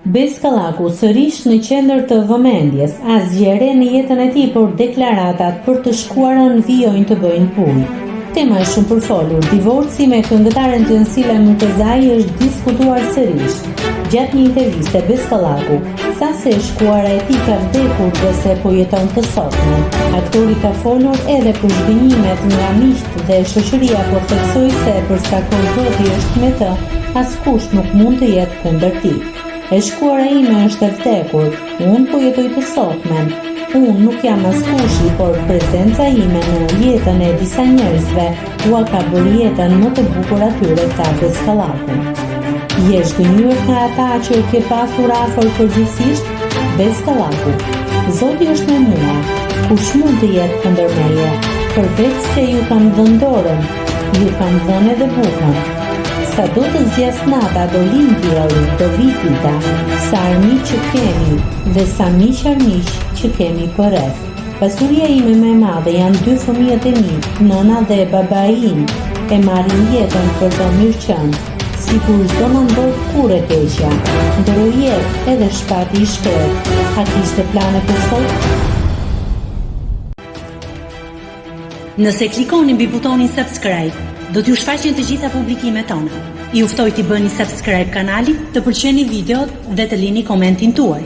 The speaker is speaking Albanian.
Bes Kallaku sërish në qendër të vëmendjes, asgjë e re në jetën e tij, por deklaratat për të shkuarën vijojnë të bëjnë bujë. Tema e shumëpërfolur, divorci me këngëtaren Xhensila Myrtezaj është diskutuar sërish. Gjatë një interviste, Bes Kallaku tha se e shkuara e tij ka vdekur dhe se po jeton të sotmen. Aktori ka folur edhe për zhgënjimet nga miqtë dhe shoqëria, por theksoi se për sa kohë Zoti është me të, askush nuk mund të jetë kundër tij. E shkuara ime është e vdekur, unë po jetoj të sotmen. Unë nuk jam askushi, por prezenca ime në jetën e disa njerëzve ua ka bërë jetën më të bukur atyre, tha Bes Kallaku. Je zhgënjyer nga ata që ke pasur afër përgjithësisht? Bes Kallaku, Zoti është me mua, kush mund të jetë kundër meje? Përveç se ju kam dhënë dorën, ju kam dhënë edhe bukën. Sado të zgjasë nata, do lindë dielli, do vijë dita, sa armiq që kemi dhe sa miq armiq që kemi përreth. Pasuria ime më e madhe janë dy fëmijët e mi, nëna dhe babai im. E marrim jetën për të mirëqenë, sikur s'do na ndodhë kurrë e keqja. Ndërroi jetë edhe Shpati i shkretë. A kishte plane për sot? Nëse klikoni mbi butonin subscribe, do t'ju shfaqen të gjitha publikimet tona. Ju ftoj t'i bëni subscribe kanalit, të pëlqeni videot dhe të lini komentin tuaj.